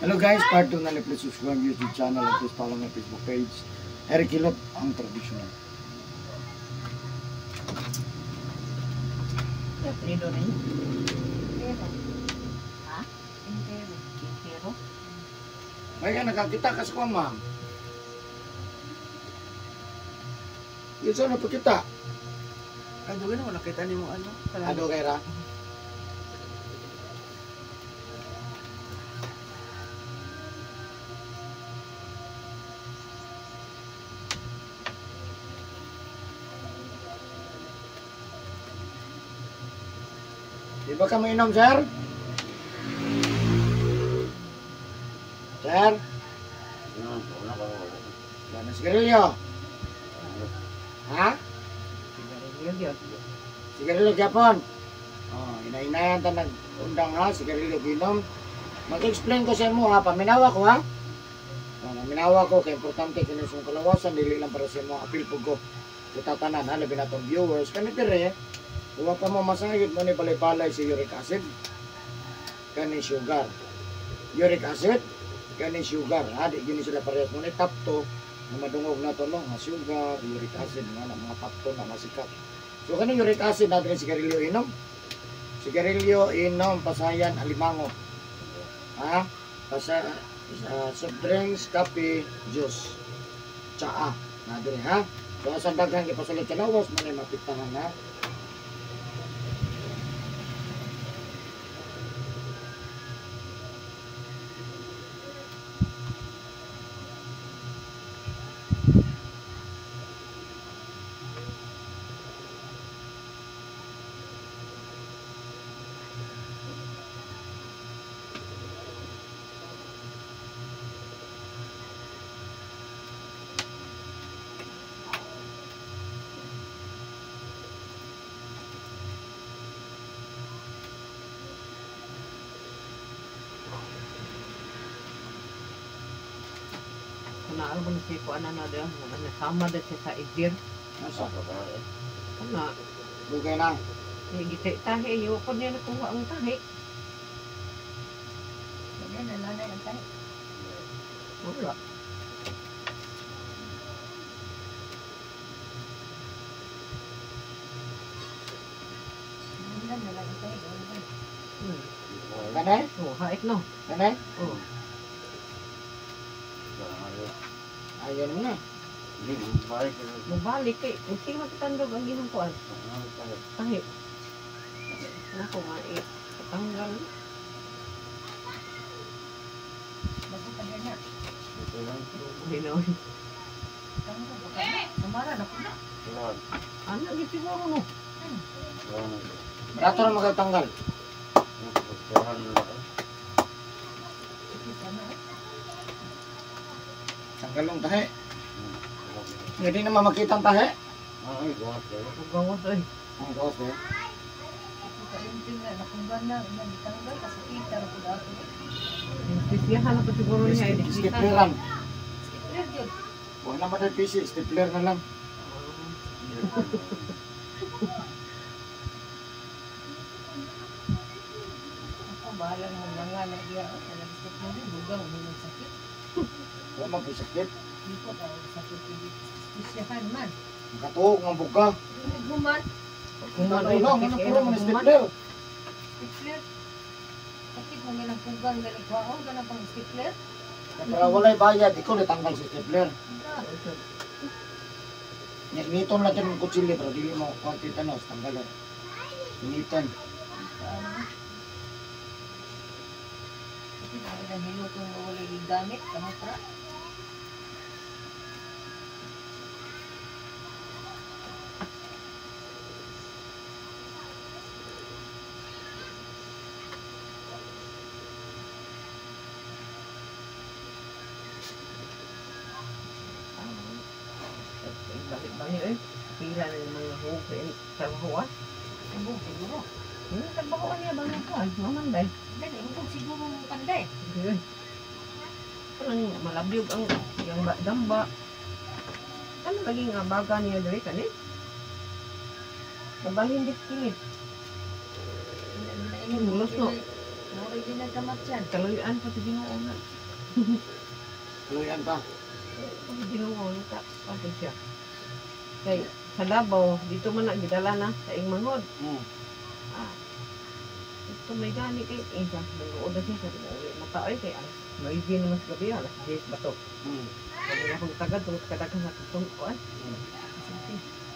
Hello guys, part 2 na ni, please subscribe YouTube channel and please follow my Facebook page. Eric Hilot, ang traditional. Dito rin. Pero. Ha? Entero. Pero? May ka nakakita ka sa kuwan, ma'am. Yun saan napakita? Ay, doon na, nakita ni mo ano. Ano kay ra? Di ba ka mainom, sir? Sir? Wala na sigarilyo. Ha? Sigarilyo yun. Sigarilyo Japon. Oh, inainayan ta nag-undang ha, sigarilyo ginom. Mag-explain ko sa imo ha, paminawa ko ha. Oh, paminawa ko kay importante kini sa kalawasan dili lang para sa imo, apil pug ko. Kita tanan ha, labi na tong viewers kani dire. Wa pa mo masayod mo ni balay-balay si uric acid. Kani sugar. Uric acid, kani sugar ha, di gini sila parehas mo ni top 2 na madungog na to no, nga sugar, uric acid nga na mga top 2 na masikat. So kani uric acid natin sigarilyo inom. Sigarilyo inom pasayan alimango. Ha? Pasa soft drinks, kape, juice. Tsaa na dire ha. So asan daghan gipasulod sa lawas mo ni mapiktahan ha. Kunaan mo na siya kuan na doon. Nasama na siya sa ijir. Nasa? Kuna. Dugay na. Gita tahi. Ayoko niya nakuha ang tahi. Ganyan, nalanay ang tayo. Wala. Ganyan, nalanay tayo. Kanay? Oh, hait no. Kanay? Oh. Ayun na. Mubalik kay. Hindi magtandog ang ginang kuan. Tahi. Nako nga eh. Tanggal. Bago pa din na. Hinoy. Tanggal pa ka na. Sumara na po na. Ano gid siguro no? Barato na magtanggal. Sakit ano eh. Tanggal lang tahi. Hindi naman makita ang tahi. Gawas ay. Ang gawas eh. Ito yung tingnan. Nakumban na. Ina, ditanggal. Kasakita na po dati. Sisiyahan na po siguro niya. Stapleran. Stapler yun. Wala naman tayo PC. Stapler na lang. Ako, bahala mo nga nga na iya. Alam, stapler yun. Bugaw, hindi sakit. Wala man po sakit. Hindi ko pa sakit. Sisiyahan man. Nakatuog ng buka. Human. Human Ano lang, ano puro man stapler. Stapler. Sakit mo nga ng pugang galing kwaon. Ganang pang stapler. Para walay bayad, ikaw natanggal sa stapler. Initon lang din ng kutsilyo pero dili mo kuha titanos, tanggal na. Initon. Sakit mo nga hilotong walay gamit. Kamot ra. Balik-balik eh. Pila na yung mga hug. Trabahoan. Hubog siguro. Yung trabahoan niya ba nga kuan? Mamanday. Dali, hubog siguro ng panday. Hindi. Parang malabyog ang yung damba. Ano lagi nga baga niya diri kani? Mabalhin dit kilid. Mulos no. Mura ginagamat yan. Kaluyan pa to Ginoo na. Kaluyan pa. Ang Ginoo na pa siya. Kay sa Davao dito man na gidala na sa ing manghod. Ah. Ito may gani kay isa nanood na siya sabi mo uwi mata ay kay alas 9 naman sa gabi, alas 10 ba to? Sabi na akong tagad tungod kadaghan sa katong kuan.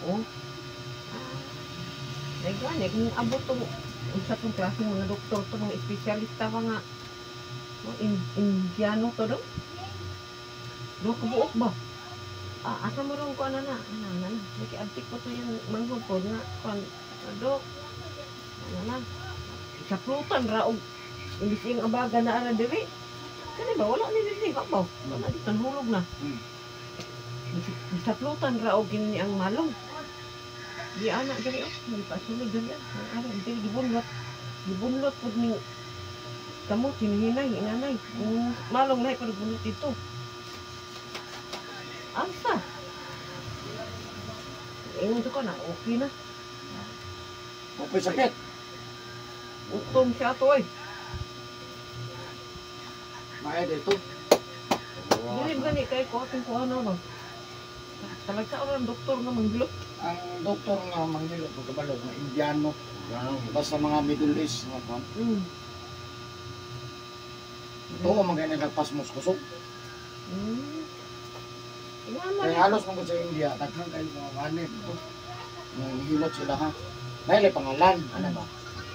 Oh. Ah. May gani kung abot tong unsa tong klase mga doktor to, mga espesyalista pa nga. Oh, Indiano to do. Do ka buok ba? Ah, asa mo ron ko ano na? Ano na na. May kiantik ko to yung manghod po nga kuan dok. Ano na? Saplutan ra og imbis iyang abaga na ara diri. Kani ba wala ni diri ba? Wala dito nahulog na. Saplutan ra og kini ang malong. Di ana diri oh, may pasulod diri ah. Ang ara diri gibunlot. Gibunlot pud ning kamot hinihinay inanay. Malong lahi pero bunlot dito. Asa? Ingon ko na okay na. Okay sakit. Utom siya to oy. Maay dito. Dili ba gani kay ko atong kuha na ba? Talagsa ra ang doktor nga manghilot. Ang doktor nga manghilot pagkabalo nga Indiano. Basta mga Middle East nga kuan. Tuo man gani nagpasmos kusog. Kaya halos man sa India, daghan kayo mga manib to. Nang hilot sila ha. Dahil ay pangalan, ano ba?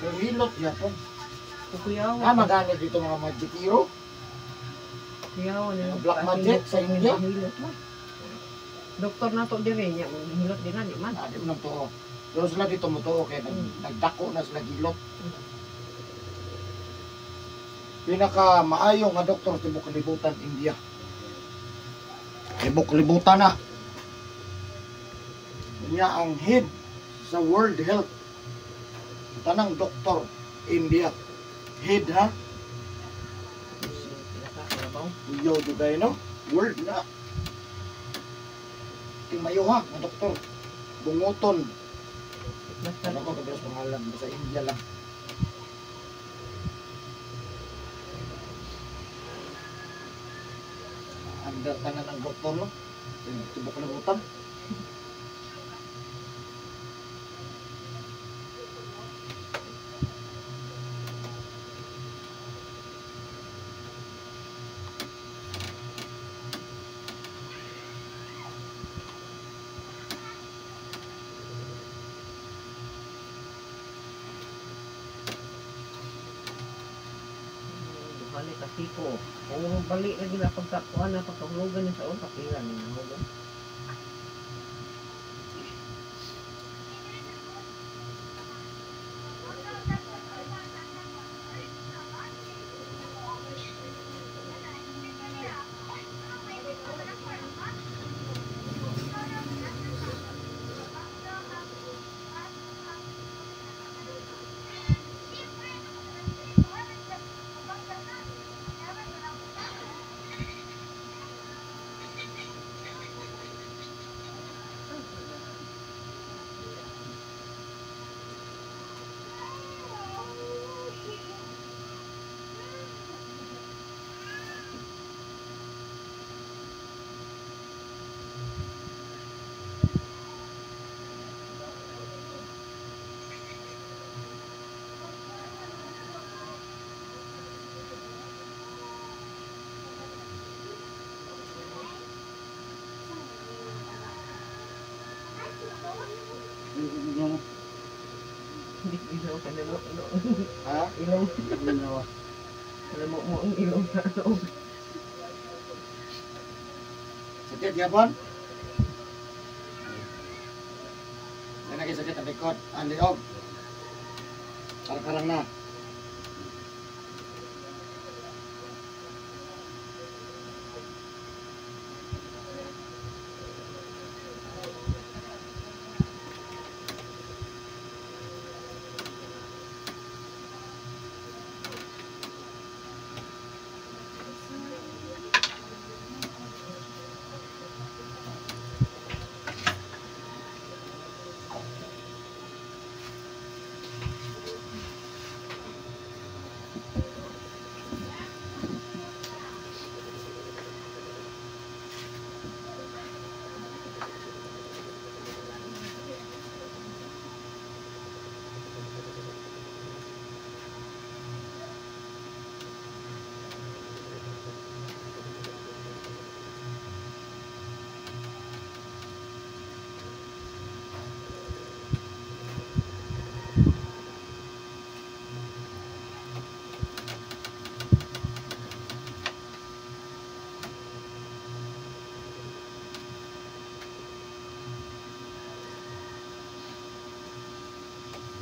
Pero hilot yapon. Kuyaw. Ah, magani dito mga magikiro. Kuyaw ni Black magic sa India. Doktor na to dire niya, hilot din na di man. Ah, di man tuo. Pero sila dito mo tuo kay nagdako na sila hilot. Pinaka maayo nga doktor tibok kalibutan India. Tibok kalibutan na. Niya ang head sa World Health. Tanang doktor India. Head ha. Uyaw dugay no. World na. Timayo ha, nga doktor. Bunguton. Ano ko kabalos pangalan sa India lang. Under tanan ang doktor no. Tibok kalibutan. Balik kasi ko. Kung balik lagi na pagkakuha na pagkahulugan niya sa utak, pila ni nahugan. Hindi ilaw ka na no. Ha? Ilaw. Ilaw. Alam mo ang ilaw sa loob. Sakit yapon? Yan ang sakit ang likod, ang liog. Karang-karang na.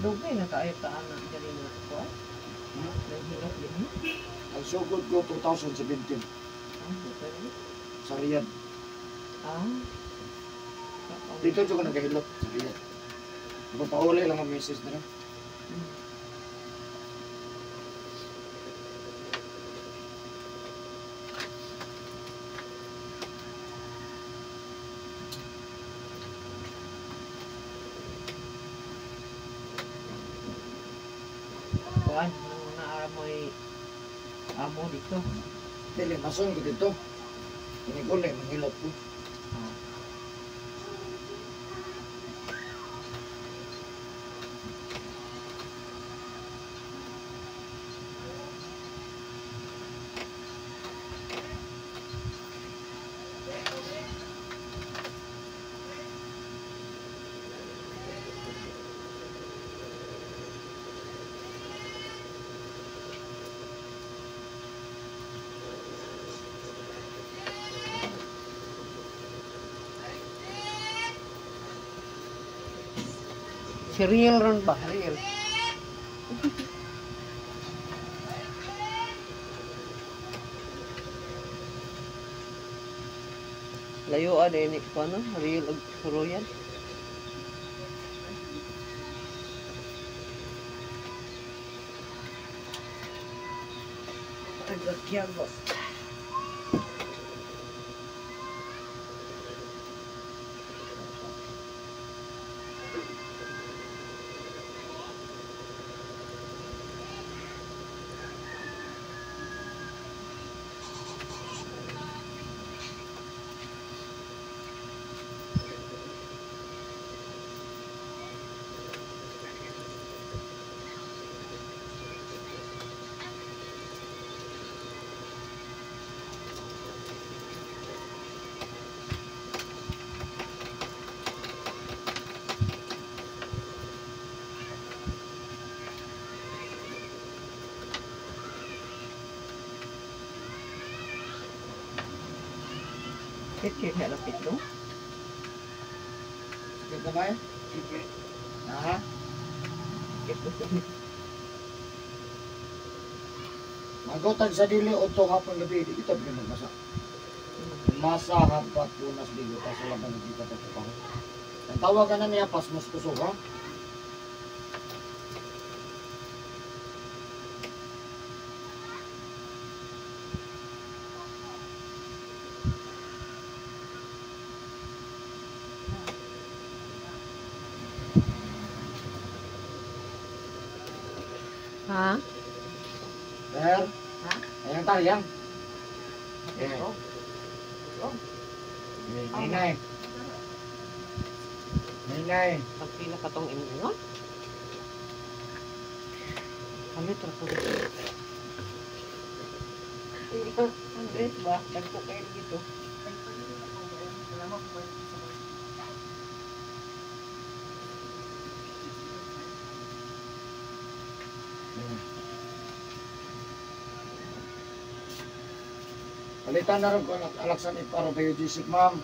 Dugay na kaayo ka ana diri na ko. Naghilot din. Ang sugod ko 2017 sa Riyadh. Ah. Dito jud ko nagahilot sa Riyadh. Nagpapauli lang ang message na. Kuan nang mga amoy amo dito. Dili mason ko dito. Iniguli manghilot ko. Ah. Si real ron ba? Real. Layo ni ko ano, real og royal. Tagakyagos. Picture siya lapit, no? Sakit na ba eh? Ha? Magutag sa dili o to hapon gabi, di kita bigyan magmasa. Masa hapat punas bigo ta sa laban ng kita ta pa. Ang tawagan na niya pasmos kusog ha. Ha? Der. Ha? Ayan tayo, yan. Eh. Oh. Oh. Ninay. Ninay. Pagpila ka tong ingon? Kalit ra ko dito. Andres ba? Dagko kayo dito. Palitan na rin ko Alaxan FR o Biogesic, ma'am.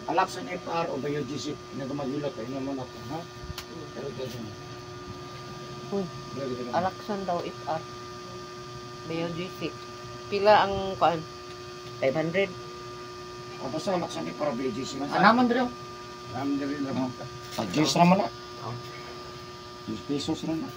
Alaxan FR o Biogesic. Hindi ko maghilot. Ayun naman ako, ha? Pero ito siya. Uy, Alaxan daw FR. Biogesic. Pila ang kuan? 500. O basta Alaxan FR o Biogesic. Anaman dito. Anaman dito. Pag-juice naman na. 10 pesos na na.